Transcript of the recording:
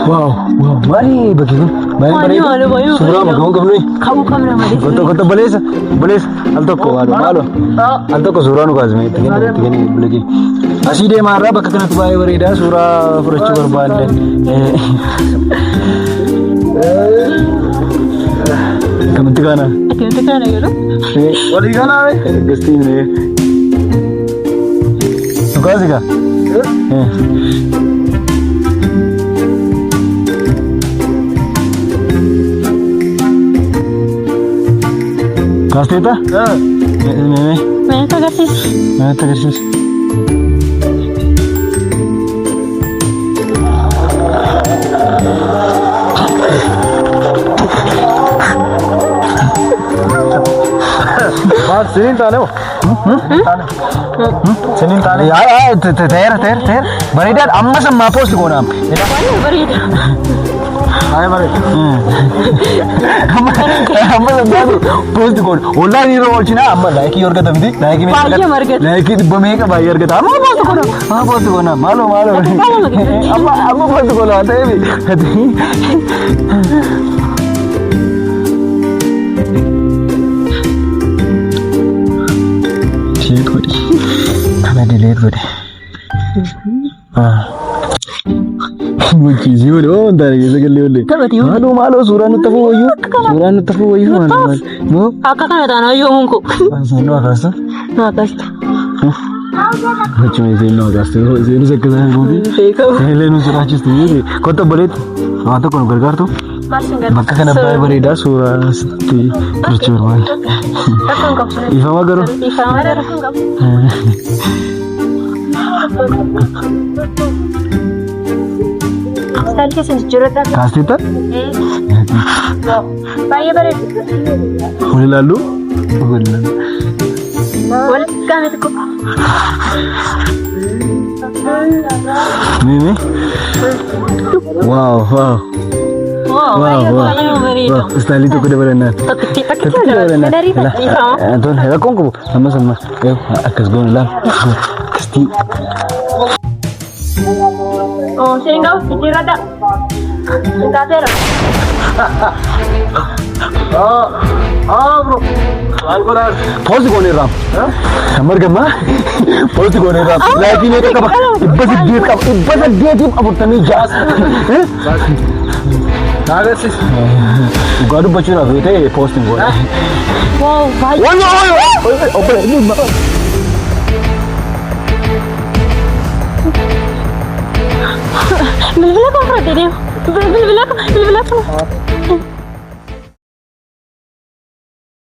Wow, wow. Maali bakki kun? Baay'ee Maali, bareeda. maali, baay'ee Suuraa bareeda. bakka hin qabnu. Ka'uu qabna malee. Kotto kotto baleessa baleessa al tokko maaloo maaloo al tokko suuraa nu kaasime itti kenni itti kenni bilakee. Asii deemaa irraa bakka kanatti baay'ee bareeda suuraa fudhachuu barbaaddan. Kamitti kaana? Akkamitti kana yeroo? Walii kanaa Gastiin nu kaasi kaa? Kaasteetta? Mee Mee akka agarsiisi. mee natti agarsiisi. Maal siniin taane moo? Siniin taane. Yaa yaa ta'eera ta'eera ta'eera. Bareedaadha amma sammaa poosti goona. Baay'ee bareeda. Baay'ee bareeda. Amma sammaatu poosti goona. Wallaan yeroo oolchinaa amma laayikii yoo argata miti. Laayikii meeqa Baay'ee argata. Laayikii dhibba meeqa baay'ee argata. Amma poosti goona. Amma poosti goona. Maaloo maaloo. Amma amma poosti goona waan ta'eef. Delete godhi. Kana delete godhi. Bulchiisii godhi oo wanta keessa gallee olle. Taphatee olle. Maaloo maaloo suuraan nutti hafuu wayyuu. Suuraan nutti hafuu wayyuu maaloo maaloo. Moo Akka kana taanaan yoomuun koo. isaan nu akaasta. Naa kaasta. Achuma isheen nu akaasta. Isheenis akka isaan gooti. Beekamu. Illee nu sodaachisti. Kottu obboleetti. Waan tokko nu gargaartu. Bakka kana baay'ee bareedaa suuraa sitti fudhachuu barbaanna. Dhiifama garuu. Dhiifama garuu. Istaan keessa jijjiirradhaa. Kaasteetta? Baay'ee bareedu. Wal ilaallu? Wal ilaallu. Walitti qaame xiqqoo. Mee mee? Wow wow. Wow, Wow wow. baay'ee bareedu. Wow istaayilii tokko dabalannaan. Tokkitti Tokkitti tokkitti dabalannaan. Dhiifama. Antoon rakkoon qabu ammas ammas akkas goone laal akkasitti. Oh, sini kau, jijjiirradhaa. Kaaseera. Ah bro. Maal godhaa? Poosti goone irraa. Amma argama. Poosti goone irraa. Laayikii meeqa qaba? 800 qaba. 846. Na agarsiisi. Dhugaa dubbachuudhaaf yoo ta'e poosti goone. Wow, baay'ee. Wayyo wayyo. Obboleessi. Bilbila koo fudhadhee deema. Bilbila koo, bilbila koo.